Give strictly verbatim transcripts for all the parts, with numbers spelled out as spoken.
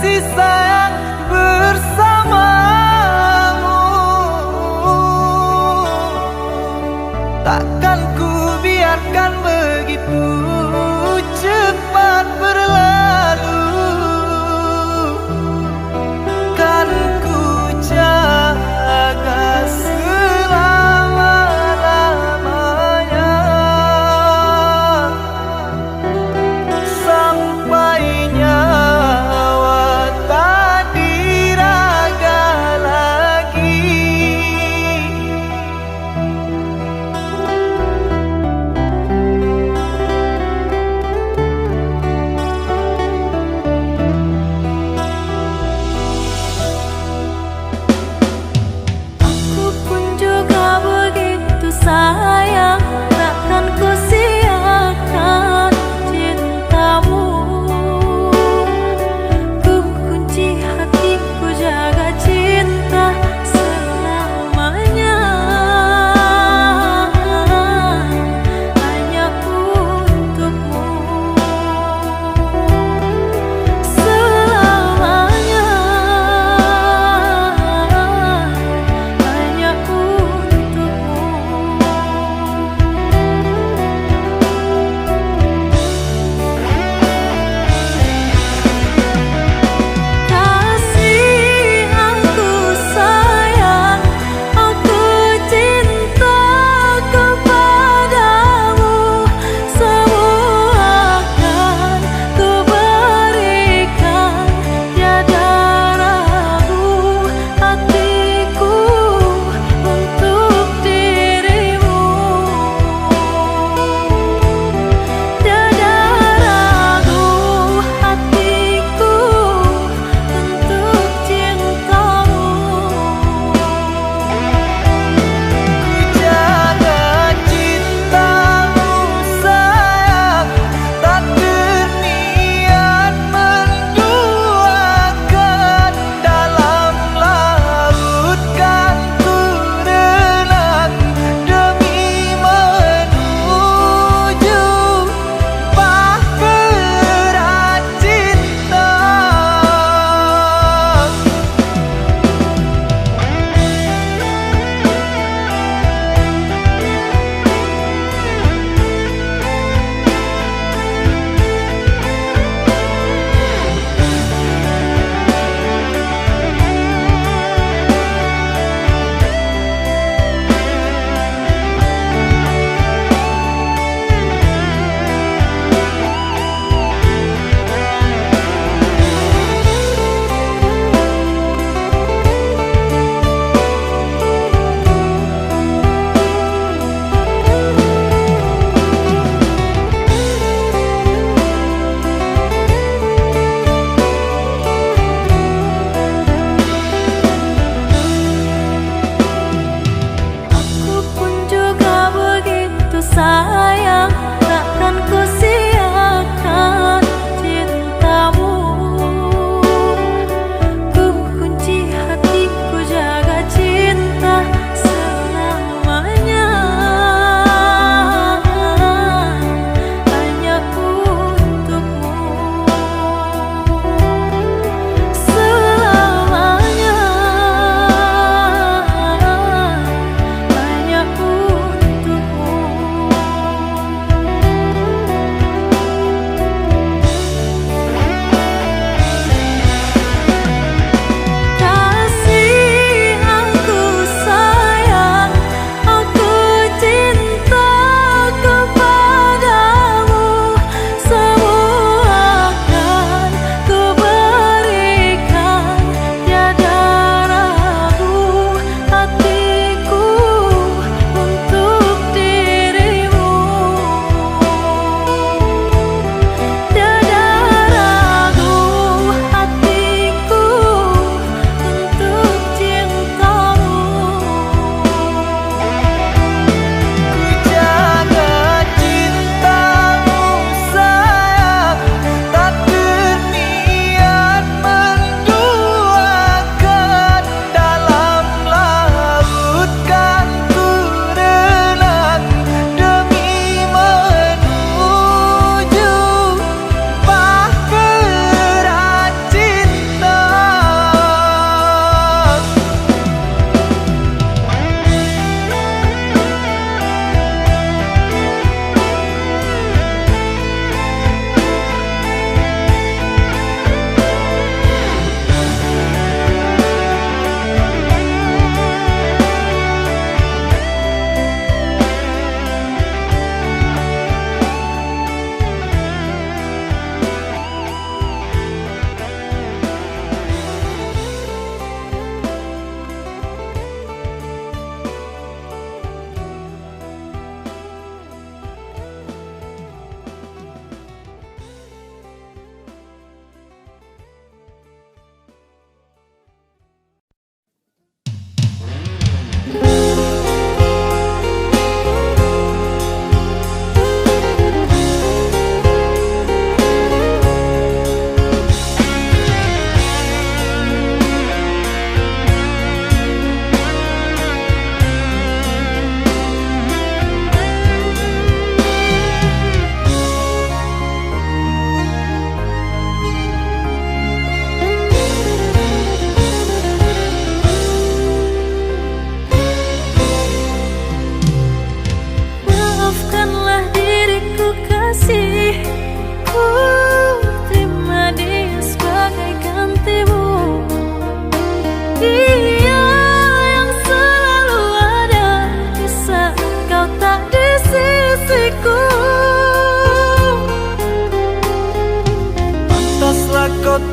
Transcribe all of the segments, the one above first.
Kasih sayang bersamamu takkan ku biarkan begitu cepat berlalu. Kan ku jaga selama-lamanya, sampai nyawa tak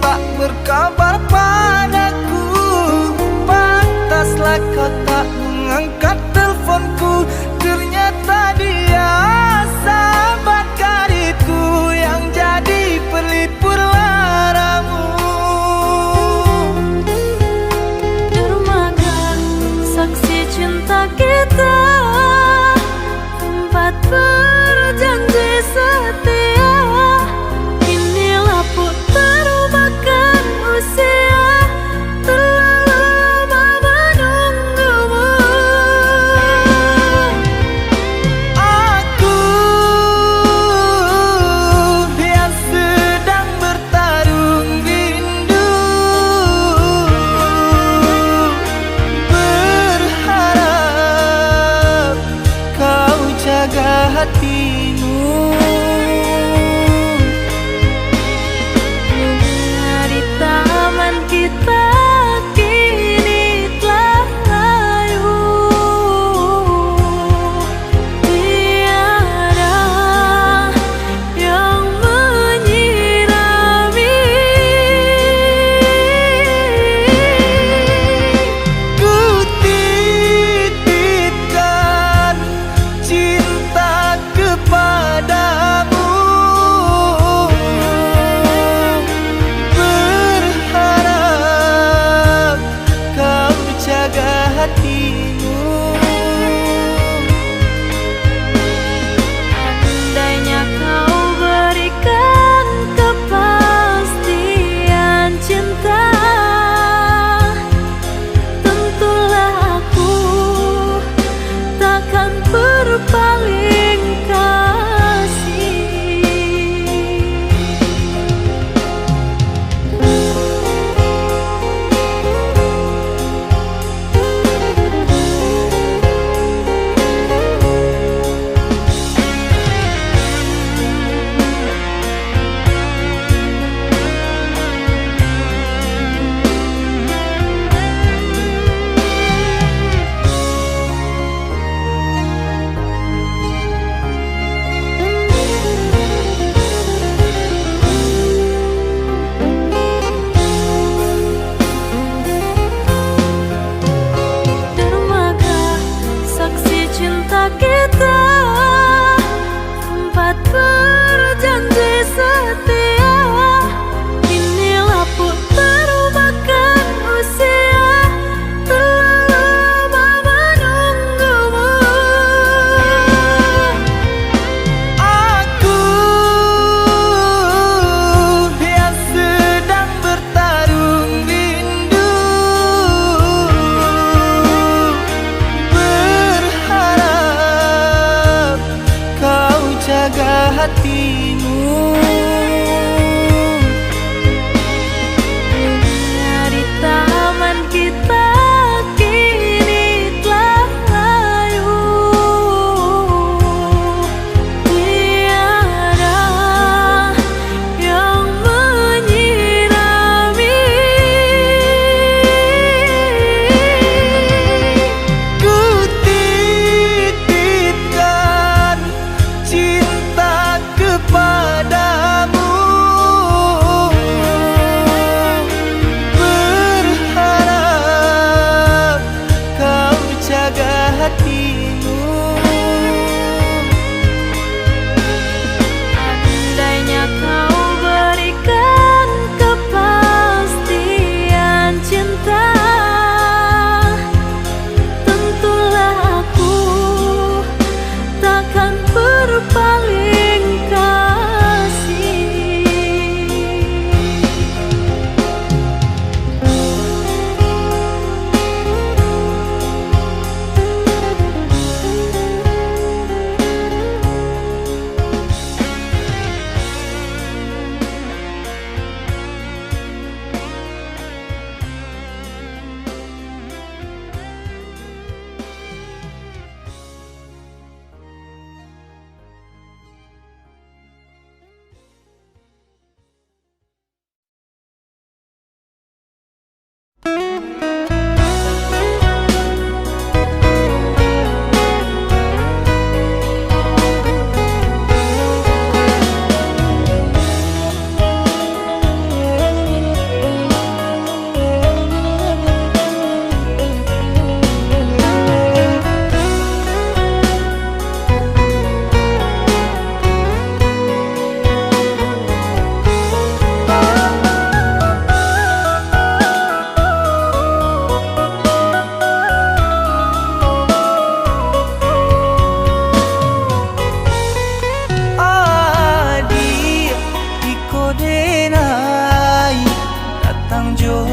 tak berkabar padaku. Pantaslah kau tak mengangkat teleponku. Ternyata dia, sahabat karibku, yang jadi pelipur laramu. Dermaga saksi cinta kita, tempat berjanji setia. Kini lapuk terubahkan usia, terlalu lama menunggumu.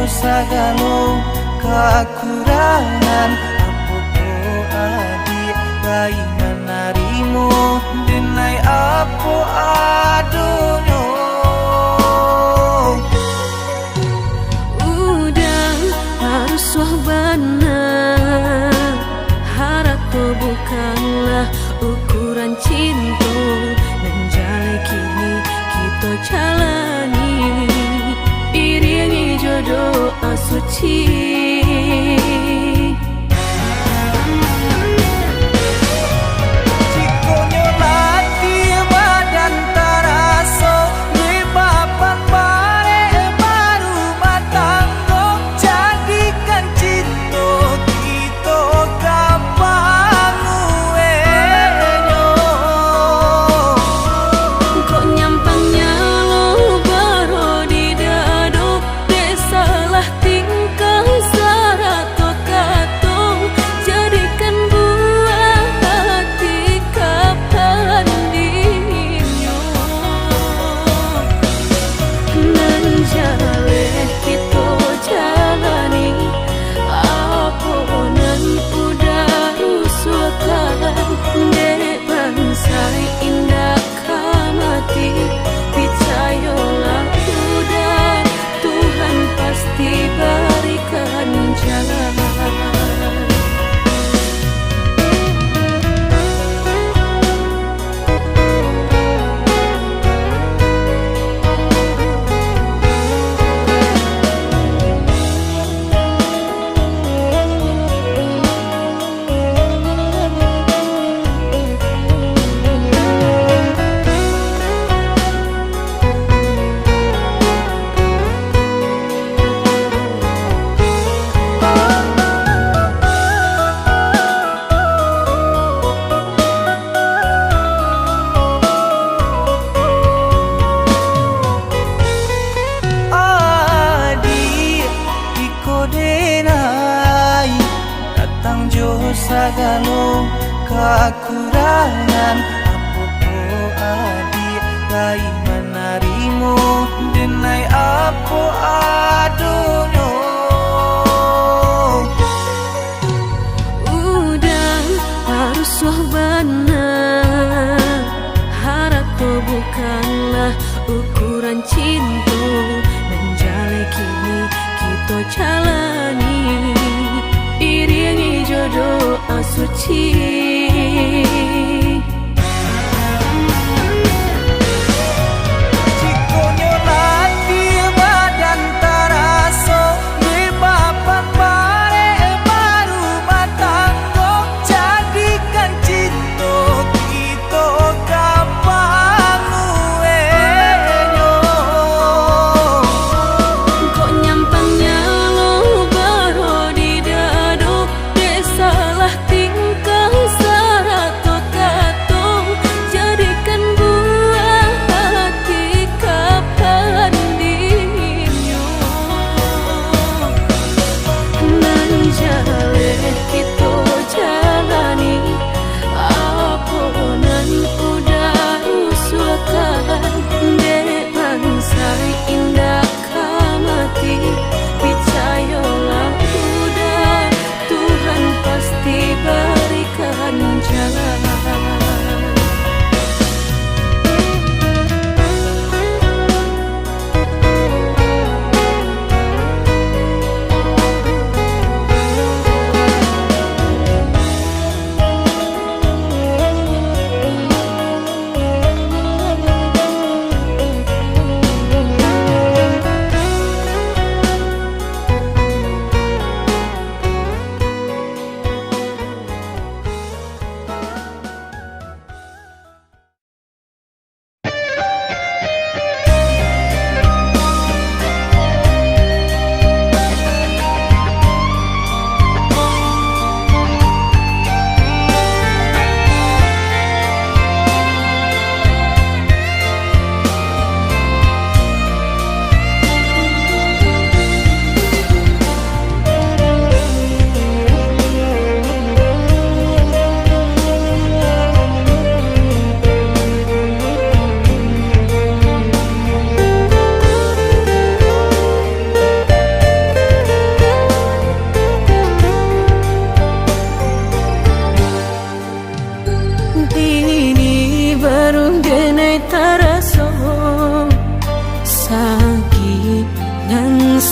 Sagalo kakurangan, apo ko adiak lai manarimo, denai apo adonyo. Udah rusuah bana, harato bukanlah ukuran cinto, nan jaleh kini kito jalani, iringi jo doa suci. Jikok nyo latih badan taraso, dek bapan barek barumah tanggo, jadikan cinto kito gampang uwehnyo. Kok nyampang nyalo baro di dado, dek salah tingkah sarato kato, jadikan buah hati ka pandinyo. Nan jaleh kito jalani, apo nan udah rusuahkan, dek bansaik indak ka mati. Picayolah udah, Tuhan pasti barikan jalan. Adiak, iko denai datang jo sagalo kakurangan, apo ko adiak lai manarimo, denai apo adonyo. Udah rusuah bana, harato bukanlah ukuran cinto, nan jaleh kini kito jalani, iringi jo doa suci. Jikok nyo latih badan taraso, dek bapan barek barumah tanggo, jadikan cinto kito gampang uwehnyo. Kok nyampang nyalo baro di dado, dek salah tingkah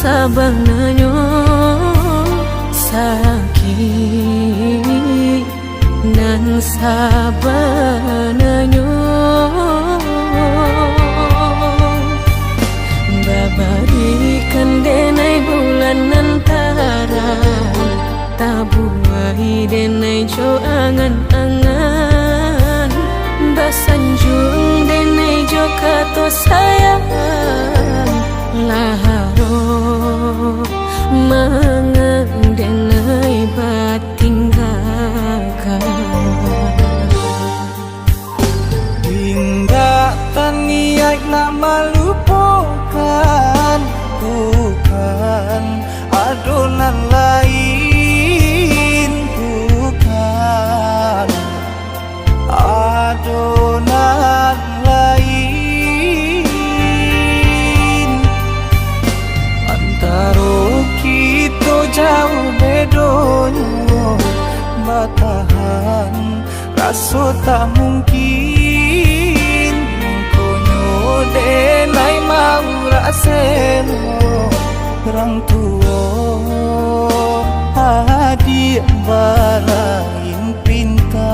Sabananyo sakik nan sabananyo, babarikan denai bulan nan tarang, tabuai denai jo angan-angan, basanjuang denai jo kato sayang, lah aro mangan denai batinggakan. Indak taniaik nak malupokan, bukan ado nan lain, bukan ado nan lain. Antaro kito jauah bedonyo, batahan raso tak mungkin. Mangkonyo denai maurak selo, rang tuo adiak balain pinta.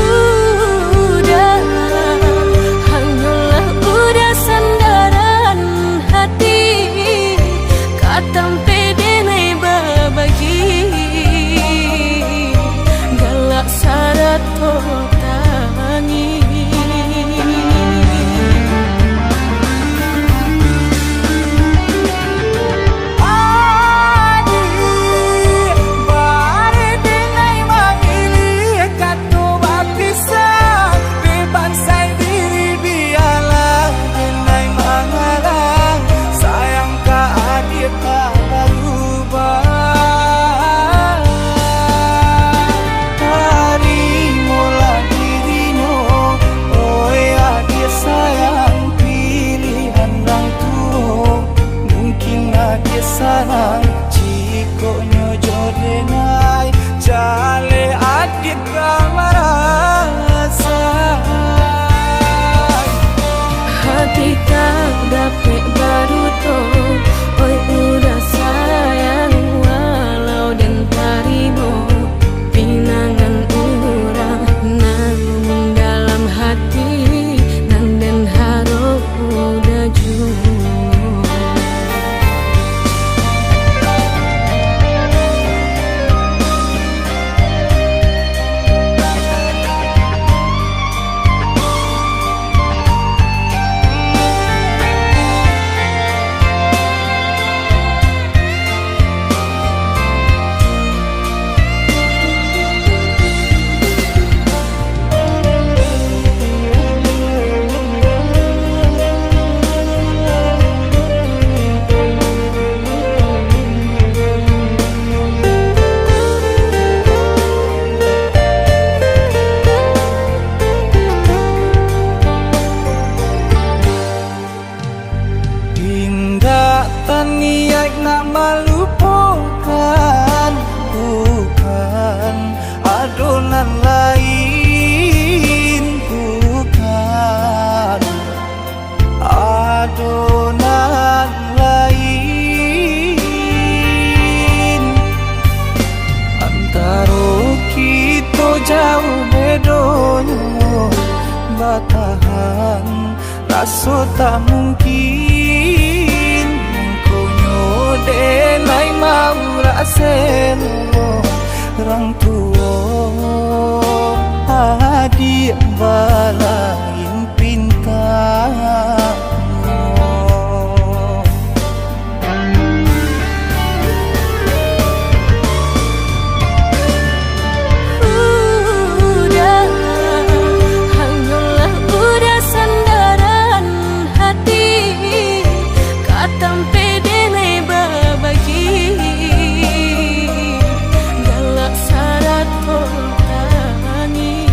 Udah, hanyolah udah sandaran hati, ka tampek denai babagi, galak sarato tangih. Adiak, bareh denai mamiliah kato bapisah, dek bansai diri bialah denai mangalah, sayang ka adiak tak barubah. Tarimolah dirinyo, oi adiak sayang, pilihan rang tuo. Mungkin adiak sanang, jikok nyo jo denai, jaleh adiak ka marasai. Hati tak dapek baduto, oi udah sayang, walau den tarimo pinangan urang nan dalam hati, nan den harok udah juo. Indak taniaik nak malupokan, bukan ado nan lain, bukan ado nan lain. Antaro kito jauah bedonyo, batahan raso tak mungkin. Mangkonyo denai maurak selo, rang tuo adiak balain pinta. Udah, hanyolah udah sandaran hati, ka tampek denai babagi, galak sarato tangih.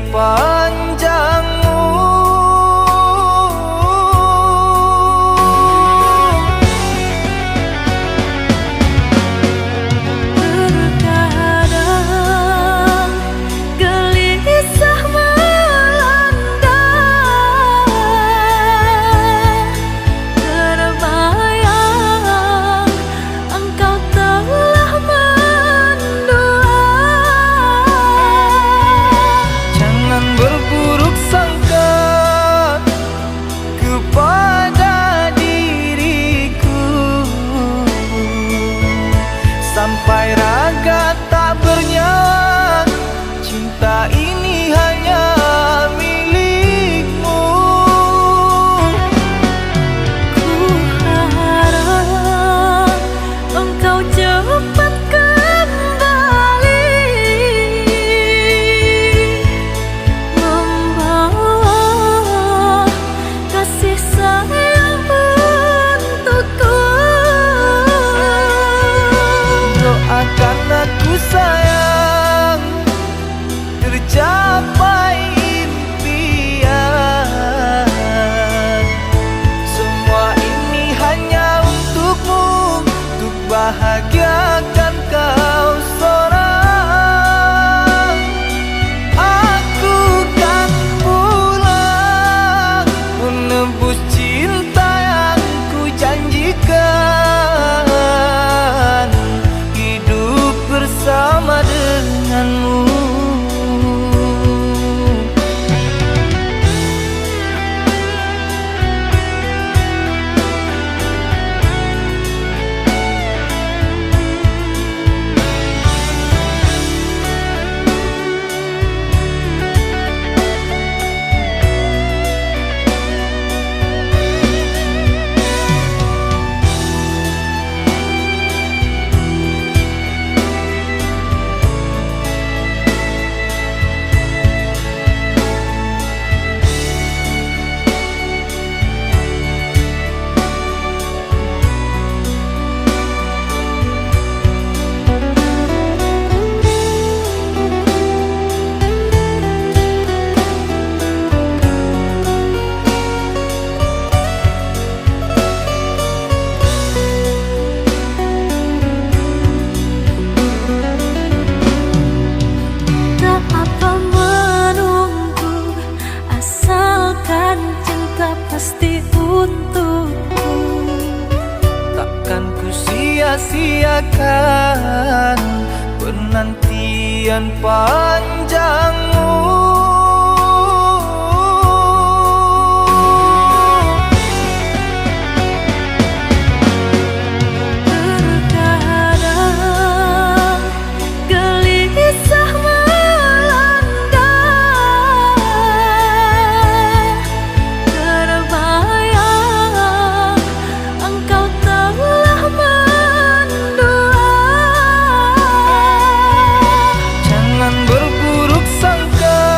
panjangmu. Terkadang gelisah melanda, terbayang engkau telah mendua. Jangan berburuk sangka kepada diriku, sampai raga tak bernyawa. Cinta ini hanya milikmu. Ku harap engkau cepat kembali, membawa kasih sayang untukku. Doakan aku, sayang, tercapai impian. Semua ini hanya untukmu, untuk bahagiakan kau sorang. Aku kan pulang menebus cinta yang ku janjikan, hidup bersama denganmu. Tak apa menunggu, asalkan cinta pasti untukku. Takkan ku sia-siakan penantian panjangmu. Terkadang gelisah melanda, terbayang engkau telah mendua. Jangan berburuk sangka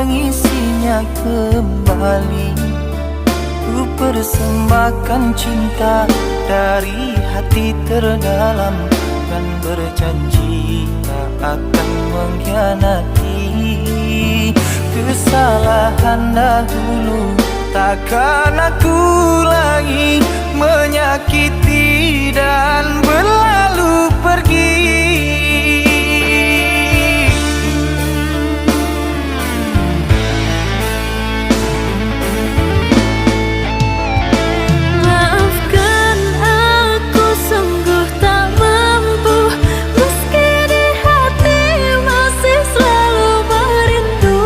Isinya kembali. Ku persembahkan cinta dari hati terdalam, dan berjanji tak akan mengkhianati. Kesalahan dahulu takkan aku ulangi, menyakiti dan berlalu pergi. Maafkan aku, sungguh tak mampu, meski di hati masih selalu merindu.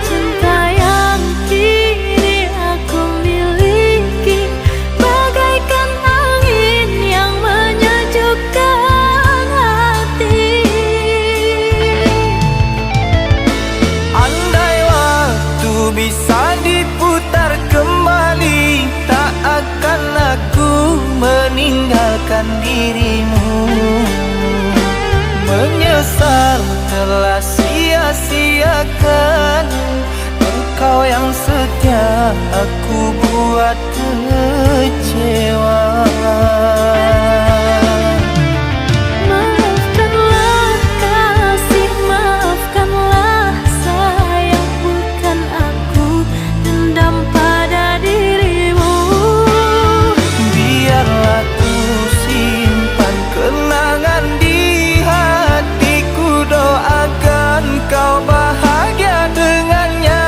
Cinta yang kini aku miliki bagaikan angin yang menyejukkan hati. Andai waktu bisa diputar kembali, tak akan aku meninggalkan dirimu. Menyesal telah sia-siakan engkau yang setia aku buat kecewa. Maafkanlah kasih, maafkanlah sayang, bukan aku dendam pada dirimu. Biarlah ku simpan kenangan di hatiku, doakan kau bahagia dengannya.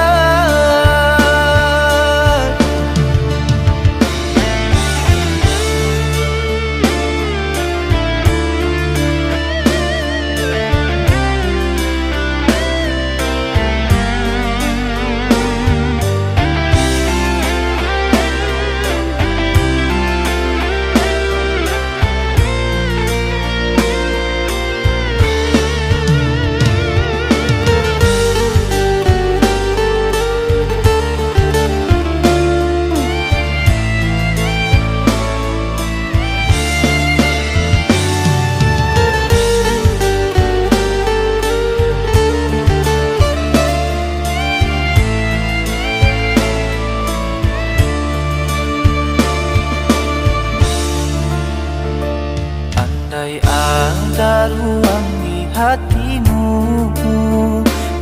Andai ada ruang di hatimu,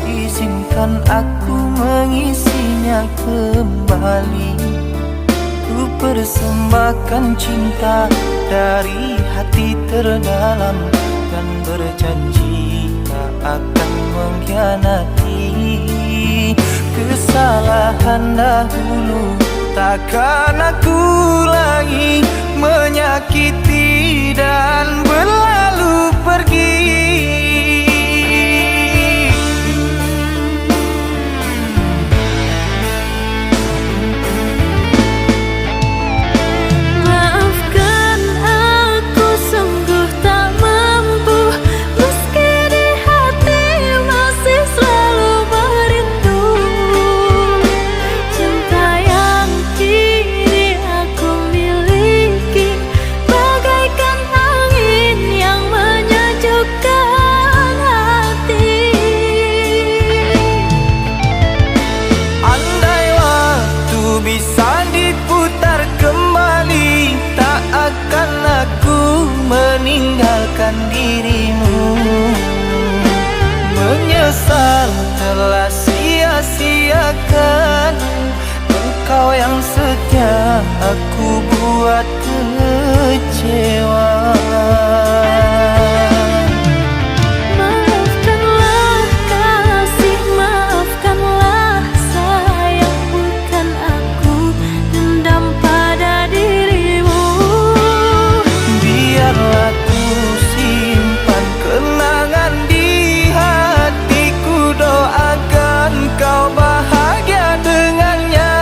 izinkan aku mengisinya kembali. Ku persembahkan cinta dari hati terdalam, dan berjanji tak akan mengkhianati. Kesalahan dahulu takkan aku ulangi, menyakiti dan berlalu pergi. Maafkan aku, sungguh tak mampu, meski di hati masih selalu merindu. Cinta yang kini aku miliki bagaikan angin yang menyejukkan hati. Andai waktu bisa diputar kembali, tak akan aku meninggalkan dirimu. Menyesal telah sia-siakan engkau yang setia aku buat kecewa. Maafkanlah kasih, maafkanlah sayang, bukan aku dendam pada dirimu. Biarlah ku simpan kenangan di hatiku, doakan kau bahagia dengannya.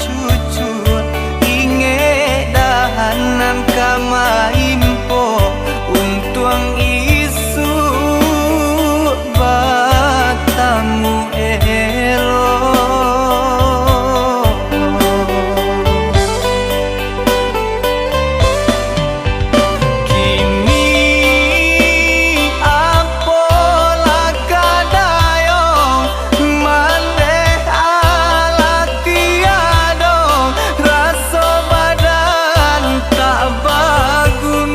Cucuk, ingek dahan nan ka maimpok, untuang isuak batamu elok. Kini apolah ka dayong, mandeh alah tiado, raso badan tak bagus.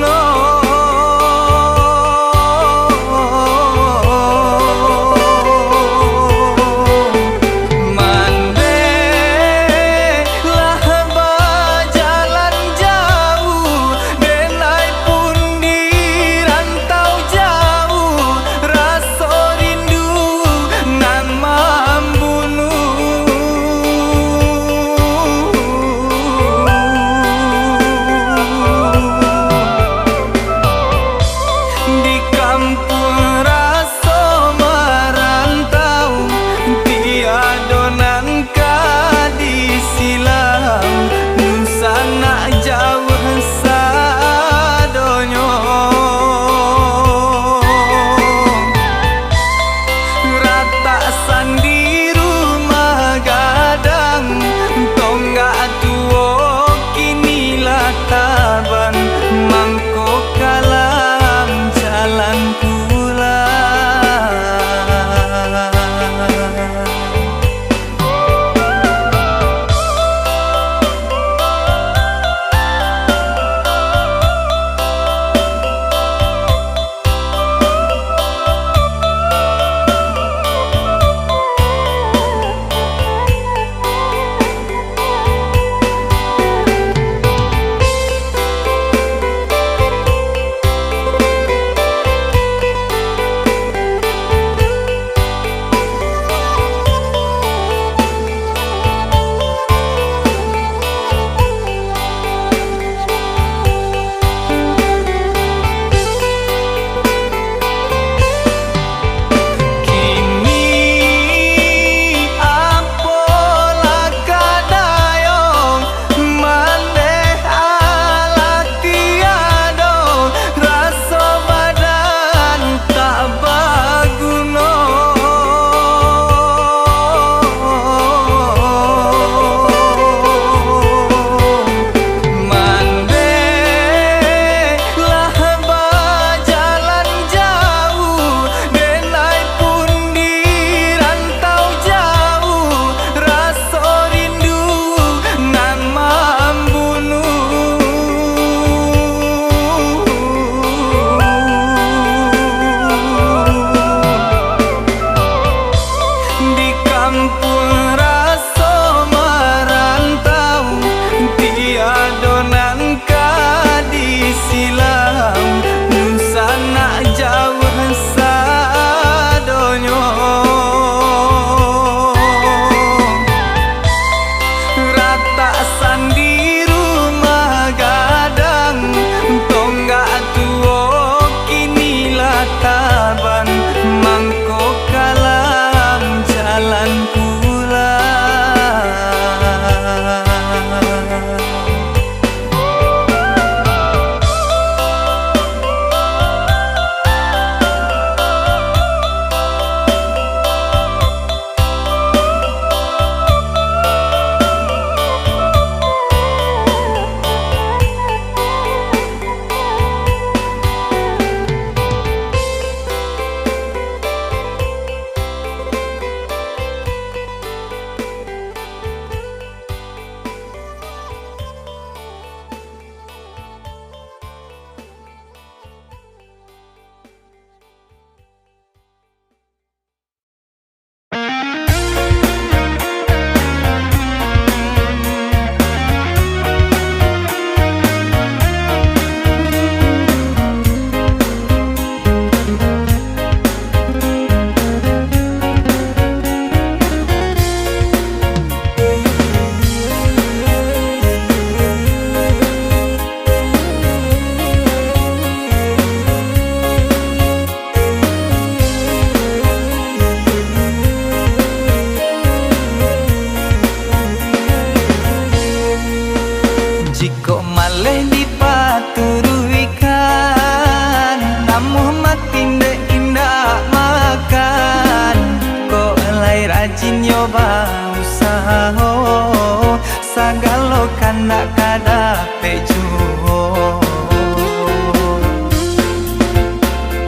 Kalau kandak ka dapek juo.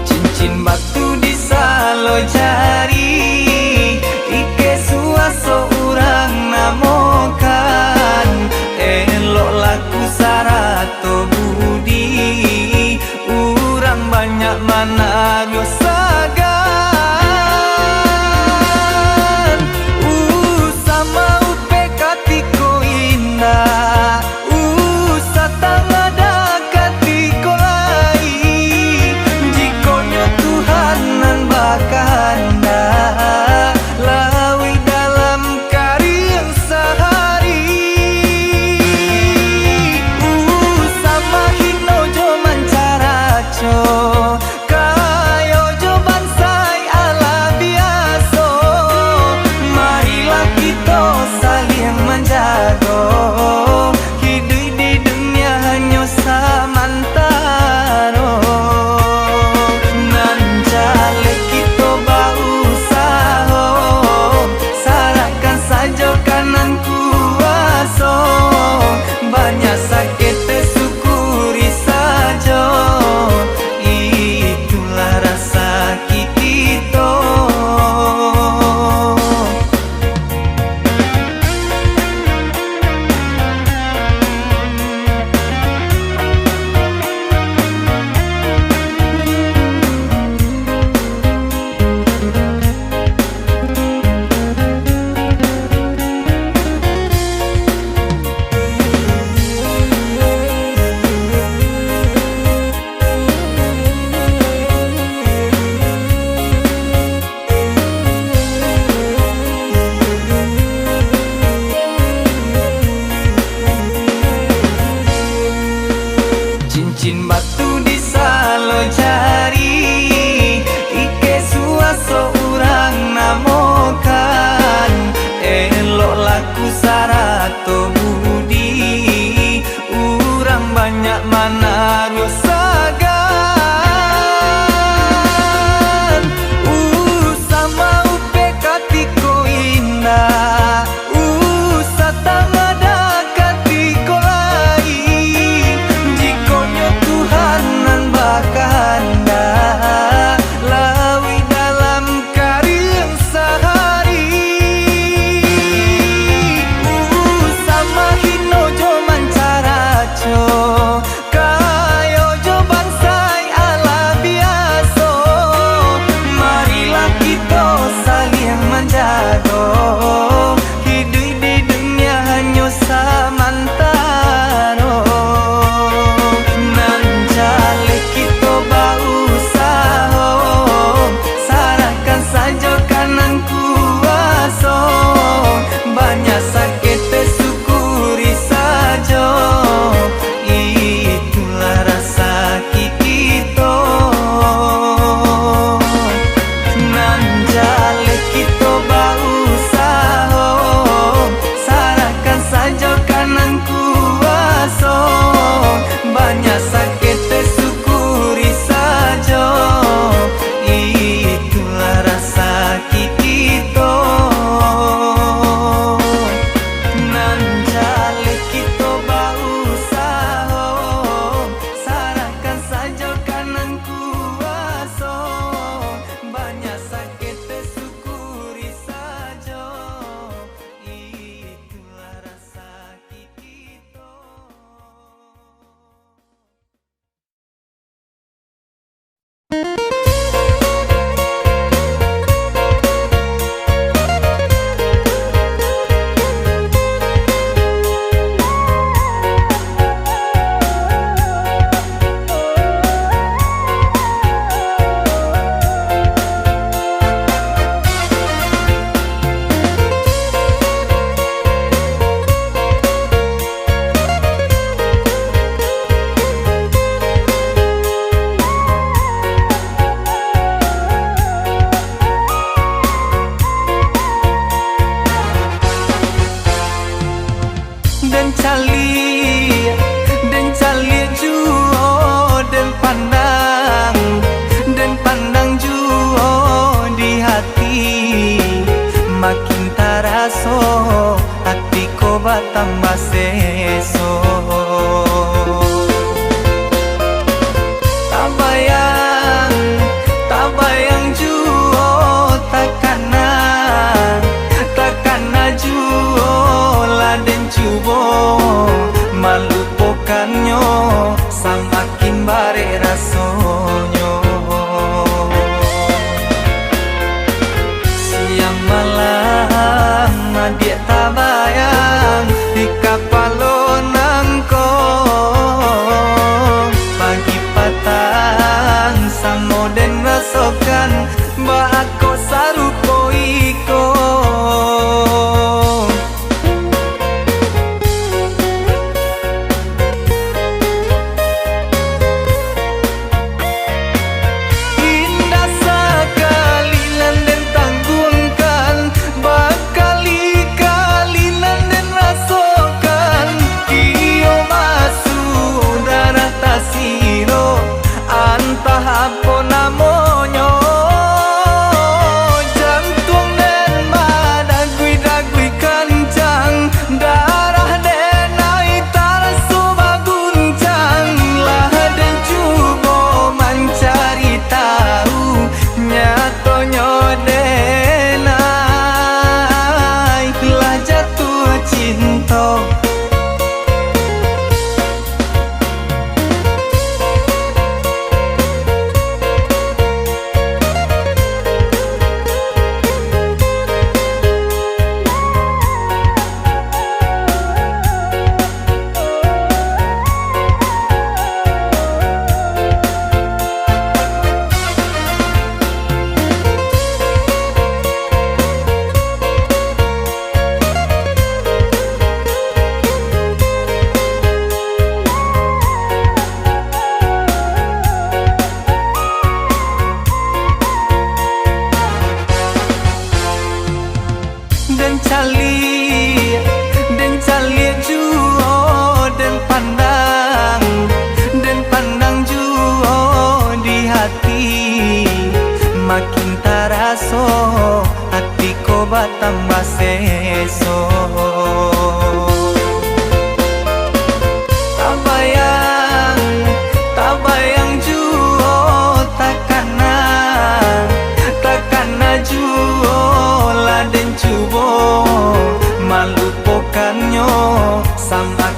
Cincin batu di salo jari, ike suaso urang namokan, elok laku sarato budi, urang banyak manaruah sagan. Usah maupek katiko indak, usah tangah dakati ko lai. Jikok nyo Tuhan nan bakahandak, lauik dalam kariang sahari. Usah mahino jo mancaraco, kayo jo bansai alah biaso. Marilah kito saliang manjago, hiduik di dunia hanyo samantaro. Nan jaleh kito bausaho, sarahkan sajo ka nan kuaso. Banyak sakik tasyukuri sajo, itulah rasaki kito. Cincin batu di salo jari, ike suaso urang namokan, elok laku sarato budi, urang banyak manaruah sagan. Usah maupek katiko indak, usah tangah dakati ko lai. Jikok nyo Tuhan nan bakahandak, lauik dalam kariang sahari. Usah mahino jo mancaraco, kayo jo bansai alah biaso. Marilah kito saliang manjago, hiduik di dunia hanyo samantaro. Nan jaleh kito bausaho, sarahkan sajo ka nan kuaso. Banyak sakik tasyukuri sajo, itulah rasaki kito. Nan jaleh kito bausaho, sarahkan sajo ka nan kuaso. Banyak sakik tasyukuri sajo, itulah rasaki kito. Nan jaleh kito bausaho, sarahkan sajo ka nan kuaso. Banyak sakik tasyukuri sajo, itulah rasaki kito. Den caliak, den caliak juo, den pandang, den pandang juo di hati. Makin taraso ati ko batambah se- Esok. Tabayang, tabayang juo takana, takana juo lah den cubo malupokannyo, samakin barek rasonyo. Siang malam adiak tabayang di kapalo nangko. Pagi patang samo den rasokan, baa kok sarupo iko. Indak sakali nan den tangguangkan, bakali-kali nan den rasokan. Iyo masuak darah tasiro, antah apo namonyo. Jantuang den badagui-dagui kancang, darah den ai taraso baguncang. Lah den cubo mancari tahu, nyatonyo den ai lah jatuah cinto. Den caliak, den caliak juo, den pandang, den pandang juo di hati, makin taraso ati ko batambah seso. Tabayang, tabayang juo takana, takana juo lah den cubo malupokannyo, sama